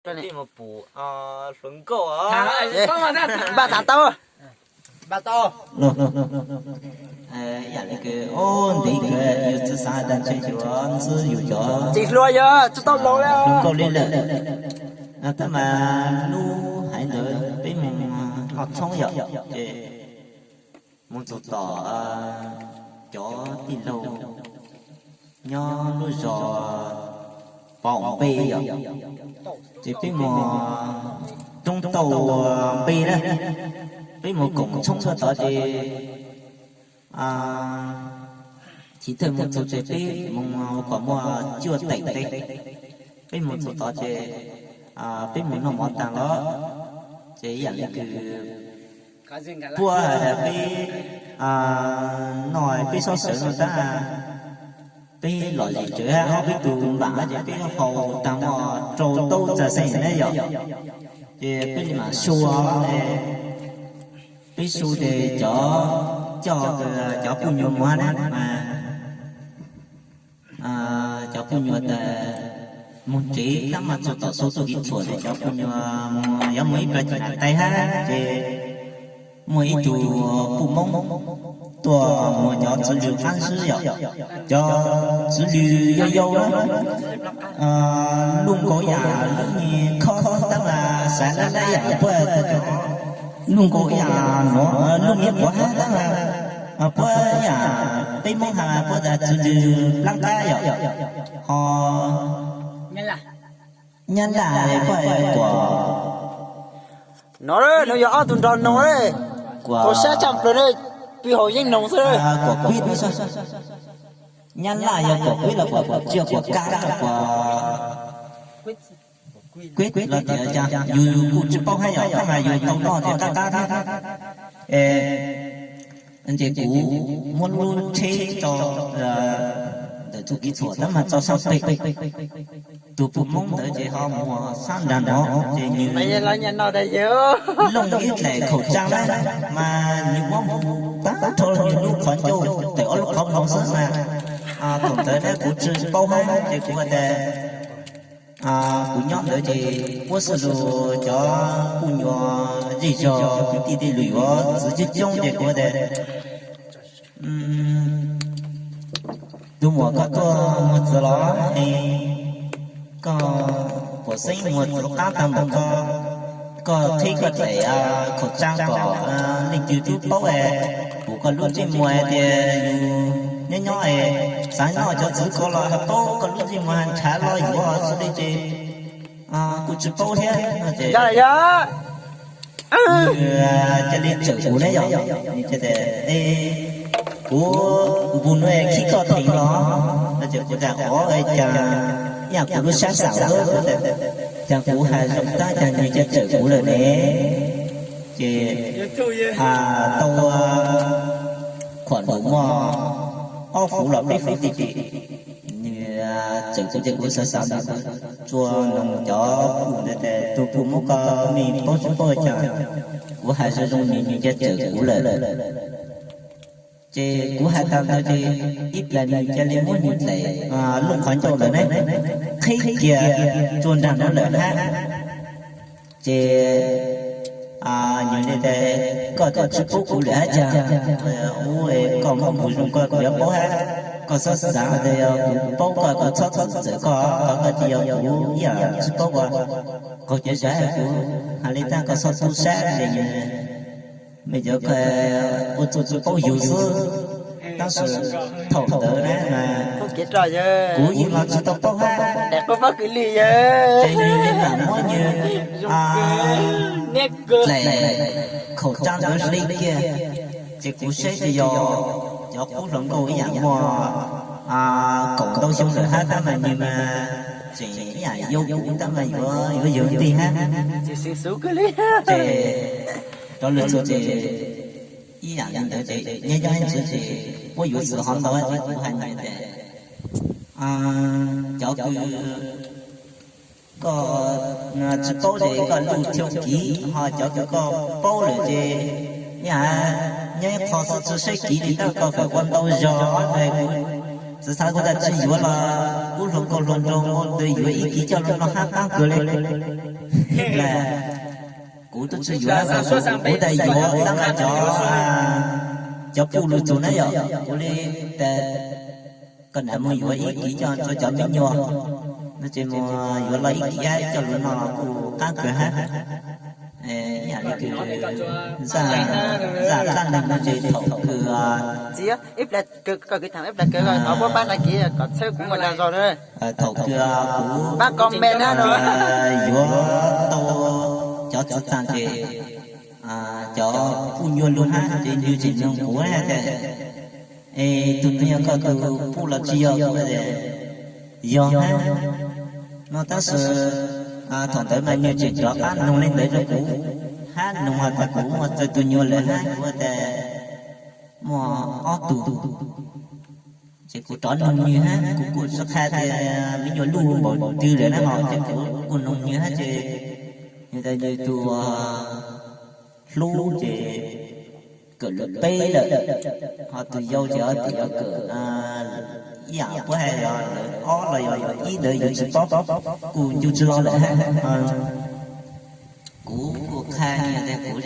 Peb mus pum hluas nkauj. Npaj tham tau. Ib yam li kws ntev kawg yus txiv xav has tas ntshe yuav ntxub yus cov txiv hluas yog tsis tau laus hluas nkauj li lawm. Tab mas lub haiv ntawd peb mus ho tshoob yom, ces mus txog tom cov tij laug nyob lub zos Pov Npe yom, ces peb mus roob tau npe na, peb mus koom tshoob txog tod ces chiv thawj mus txog ces peb mus kom muaj cuaj teem nqe, peb mus txog tod ces peb mus noj mov tag los ces ib yam li kws puab has tas peb noj peb sob sawv no tab peb lom zem tsawv hab ob peb tug npam ces peb haus tag muaj rau taub txav xees na yom, ces peb li mam su, peb su ces cov coj cov puj nyuam mus hab na mas cov puj nyuam tas mus tsev tab mas txog tom sau txuj kev txhuam ces cov puj nyuam mus yuav mus ib plag cim tais hab ces muaj ib tug puj Moob tuaj mus cov txwv lws qab swb yom, cov txwv lws yau yau na, luj nkaus yam lub me khob tab mas xav lab lab yam puab tas cov luj nkaus yam nuav luj me quav hab tab mas puab yam peb Moob has puab tas txwv lws plab qab yom, ho Nyab Laj puab kuas no, nws yog ob tug nrog noog, kuas sab tshaj plaws ne, pib haus yeeb noog xwb. Kuas kuib, Nyab Laj yog kuas kuib los kuas tsi yog kuas kab, kuas kuib los tias cas yus kuj tsis paub hab yom, tab mas yus tau noj ces qab qab thiab. Ces kuv muab lub tsheb rau ntawm txuj kev txhuam tab mas txog sab pem, tus puj Moob ntawd ces ho mus sab nraag no ces nws looj ib dlaim khaum tsaa na, mas nws muab mus tag rho nws lub qhov ncauj tawm ob lub qhov muag xwb mas thaum ntawd tab kuv tsis paub hab ces kuv has tas kuv nyob ntawd ces puab xwb lug cov puj nyuam zej zog kwv tij tej lug yuav txwv coob coob ces kuv has tas tus muam koj tuaj muag txwv los es koj puas xeeb muag txwv qab tag npaum ko, koj qhib koj dlaim khaum tsaa kom leej twg tub paub es pum koj lub ntsej muag hais tias yus nyob nyob es xav noj cov txwv ko los ho paub koj lub ntsej muag ntshav los yuav xwb li ces kuj tsis paub thiab no ces cia li tsawm kuv ne yom, kuv npug nuav khib koj theem los no ces kuv tas qhov cas ib yam kuv lub sab xaum xwb, kuv tas cas kuv has zoo tab cas nws cia tsawm kuv lawm ne. Ces tau khuam nus muaj ob fuv los peb fuv tim tim, nws tsawm kuv ces kuv xav xav nws, kuv tsuas noog cov puj ntawd tas tus puj Moob ko mej paub tsis paub cas kuv has zoo zoo nws, nws cia tsawm kuv lawm. Ces kuv has tas ntawd ces ib plag nws cia li muab nws dlaim lub qhov ncauj ntawd ne, qhib kiag rua nraag nuav lawm hab. Ces nws li tas koj twb tsis paub kuv lawm hab cas, ub koj muaj npug zoo koj yuav paub hab, koj xob xav tas yog kuv paub koj kuv txhob txwm txawm koj, koj tsis yog kuv ib yam tsis paub ua, qaug cawv sab kuv has li tag koj xob tub sab li, mej cov ua txuj tsis paub yug xwb. Tab sis thaum ntawd na mas kuv yeej los tsis tau paub hab, ces nws li mam muab nws dlaim khaum tsaa ntawd li kiag, ces kuv saib tas yog cov qub hluas nkauj ib yam muaj kaum ntau xyoo lawm hab tab mas nws mas tseem ib yam yau kuv tab mas yuav yuav yawg ntej hab. Ces rov lwm txuas ces ib yam li ntawd ces nyob nyob ib ntsis ces puab yuav txwv hov ntau ces kuv has nws tas cov kws koj tsis paub ces koj luj thauj kiv, ho cov kws koj paub lawm ces nyob ib qho xwb tsis saib kiv li tab koj kawm ua ntau zog es kuv Tus xav kuv tas tsis yuav los kuv hluas nkauj hluas nraug ua ntej yuav ib kiv coj los noj hab qaab kawg le. Kuv tub tsis yuav, kuv tas yuav txhaj cov, cov puj lug txug na yom, kuv le tas koj nam moog yuav ib kiv coj rua cov me nyuam no ces moog yuav los ib kiv coj lug noj kuj qaab kawg hab. Ib yaam le kws zaj dlaab neeg no ces thaum kws, thaum kws kuv yuav tau cov txwv taag ces cov puj nyuas lug hab ces nwg tseem noog kuv tas, es tug nuav yog koj tug puj los tsis yog? Kuv tas yog hab no, tab sis thaum ntawd mas nwg tseem rov qaab noog le ntawd rua kuv hab, noog has tas kuv muaj txawg tug nyuas lawm hab, kuv tas muaj ob tug. Ces kuv rov noog nwg hab, kuv kuj tsis qha tias me nyuam luj npaum twg lawm na, ho ces kuv kuj noog nwg hab ces nwg tas nwg tug hlub ces kawm lawv peb lawm, ho tug yau ces ho tseem yuav kawm ib yaam puab has yog lawv ob los yog ib ntawd yus tsis paub, kuj ncu tsis lug lawm hab. Kuv kuj qha nwg tas kuv,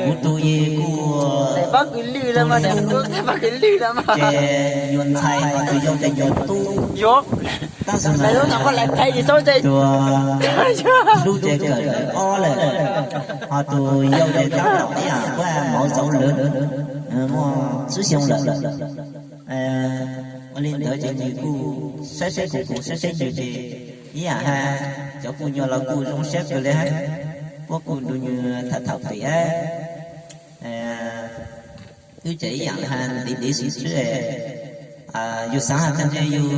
kuv tug kuj ces nyuas ntxhais, ho tug yau ces nyuas tub. Tab sis mas tug hlub ces kawm lawv ob lawm, ho tug yau ces tab tom ib yaam puab has mauv zauv lawv, muaj tsib xyoo lawm. Ua le ntawd ces nwg kuj saib saib kuv, kuv saib saib nwg ces ib yaam has cov puj nyuas los kuj zoo siab kawg le hab, puab kuj nrug nwg tham tham pem hab. Wb ces ib yaam has ntev ntev xwb, yus xaav has tas ntshe yus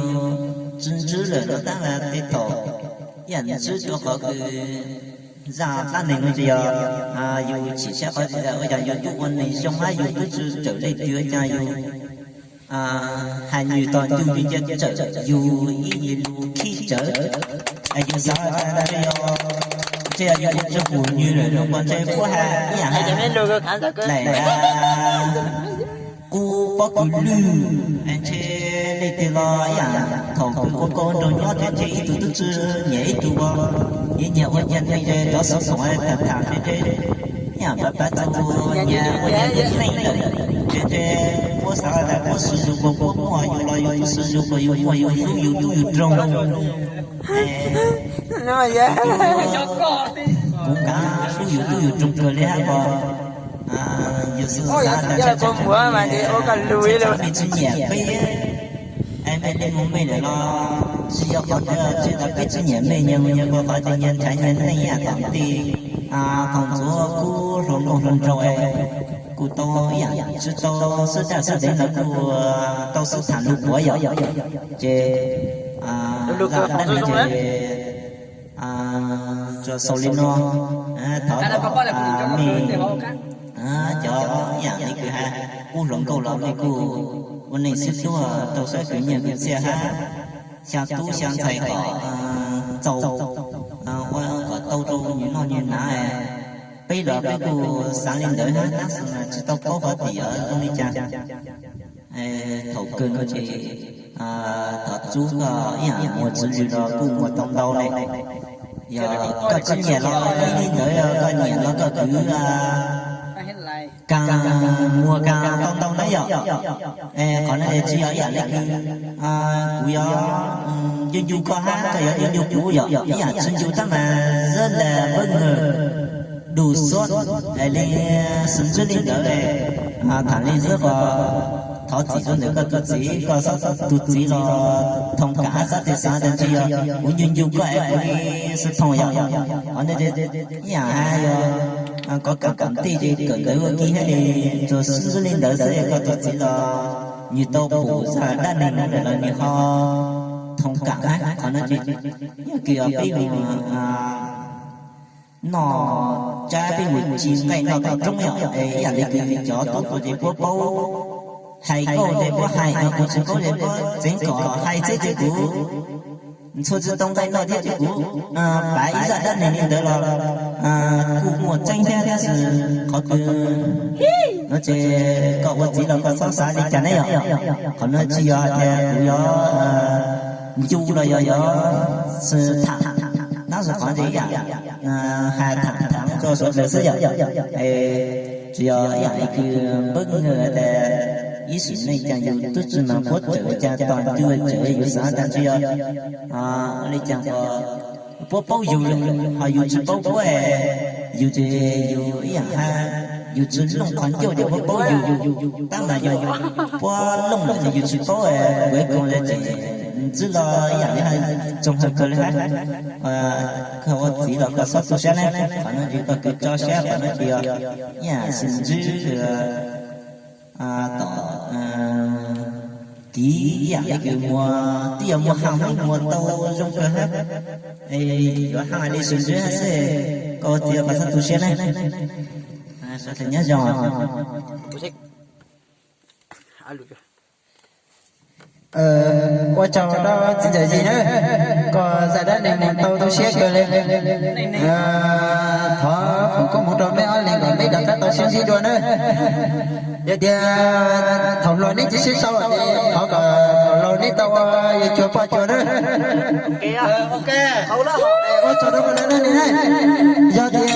tsi ntsib lawm no tab mas tej thaum ib yaam ntsib rua qhov kws zaj dlaab neeg no ces yog yus chim siab qhov tsi tas ua cas yus tub ua neeg zoo hab yus tub tsi rawm leej twg ua cas yus has nwg tog ncu nwg cia tsawm yus ib yam lug khib tsawv. Yus xaav tas yog ntshe yog yus tsi pum nwg lawm no puas ntshe puab has ib yaam has laim qub pob kws lwj, ntshe leej twg los ib yaam thaum kws ua nkauj nraug nyob ces ntshe ib tug tub tsi nyiam ib tug, nyiam nyiam ua nyiam neeg ces rov xub khoom tham tham ntshe ib yaam pav pav txug nyiam ua nyiam neeg lawm, ntshe puab xaav tas puab swm yus puas puab muaj yus los yus tub swm yus puas yus muaj yus hlub yus tub yus nraug. Kuv kaav hlub yus tub yus nraug kawg le hab ko. Yus xaav tas mej tsi nyiam peb, mej le moog mej lawm los tsi yog qhov ntawd, tsi tas peb tsi nyiam mej, nyias muaj nyias qhov, ces nyias nrhav nyias neej yaam tom ntej. Thaum ntxuav kuv hluas nkauj hluas nraug kuj tau ib yaam tsi tau sib daj sib deev los kuj tau sib tham lug puav yom. Ces zaj dlaab neeg ces tsuas xaus le nuav. Thov mej cov ib yaam le kws has ub hluas nkauj los mej kuj ua neej sib hlub, tau saib kws nyiaj kws txiaj hab, xyaa tub xyaa ntxhais kom txaus, ua kom tau rau nwg noj nwg hnav. Peb los peb kuj xaav le ntawd hab tab sis mas tsi tau paub hov tim zoo le caag. Thaum kawg no ces thov txub koj ib yaam muag txiv lws los kuj muag tau ntau le. Yog koj tsi nyiam los ib li ntawd, yog koj nyiam los koj kwv kaag muag kaag tau ntau na yom. Qhov no tsi yog ib yaam le kws kuv yuav ncu ncu koj hab koj yuav ncu ncu kuv yom, ib yaam tsi ncu tab mas rất là bất ngờ, đột xuất, hais li xwm txwb li ntawd. Tham li xwb ko, thov txim rau ntawm koj tus txiv, koj xob tus txiv los thông cảm hab xob tes xaav tas tsi yog kuv ncu ncu koj es kuv li xwb thooj yom. Qhov ntawd ib yaam hab yog kov kam kam ntej ces kawm ntawv ua ke hab li, tsuas xwb li ntawd xwb, koj tus txiv los nwg tau pum zaj dab neeg no lawm los nwg ho thông cảm hab. Qhov no ces yog kws peb mus noj tsab peb mus ci nqaij noj tom roob yom, ib yaam le kws cov tub ko ces puab paub hais nkauj ces puab hais, kuv tsi paub ces puab txeev kom hais xwb ces kuv Txhua tsis tau nqaij noj thiab ces kuv pav ib zaj dab neeg li ntawd los kuj muaj tseeb thiab, tab sis qhov twg no ces koj ua txiv los koj txhob xav li cas ne yom. Qhov no tsis yog hais tias kuv yuav ncu los yog yuav tham, tab sis qhov ntawd ib yam hais tham tham rau sawv daws xwb yom. Tsis yog ib yam li kws npawb nws tas ib sim neej cas yus twb tsis mas puab tseem cas tos ncua tseem yus xav tas tsis yog li cas uas puab paub yus, ho yus tsis paub puab, yus ces yus ib yam hais yus tsis looj qhov ncauj ces puab paub yus, tab mas yus puab looj lawm ces yus tsis paub, kuv koom ces ntxwb los ib yam li hais tsoog hawm kawg li hab. Koj ua txiv los koj txhob tu siab ne, qhov no ces koj kws tso siab, qhov no ces yog ib yam xwm ntswb tom kiv ib yam li kws muag, twb yog muag haj muag tau zoo kawg hab, yuav haj li xwm ntswb hab xwb, koj ua txiv los koj txhob tu siab ne. Sawv daws nyob zoo. Ua tsaug rau txiv ntxawm Yis nawb, koj zaj dab neeg mus tau tu siab kawg li. Thov foom koob hmoov rau meb ob leeg kom meb rov qab tau sib ntsib dua nawb. Yog tias thaum hluas neb tsis sib tau ces thov kom thaum laus neb tau ua yawg cuag poj cuag nawb. Ua tsaug rau koj dab neeg na. Yog tias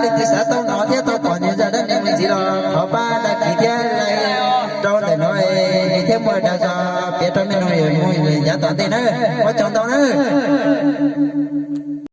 leej twg xav tau hnov thiab tau pom nws zaj dab neeg me ntxiv los thov pab dag kis thiab like rau ntawm no, nws thiaj muaj dag zog piav rau mej nus mus yav tom ntej nawb. Ua tsaug ntau nawb.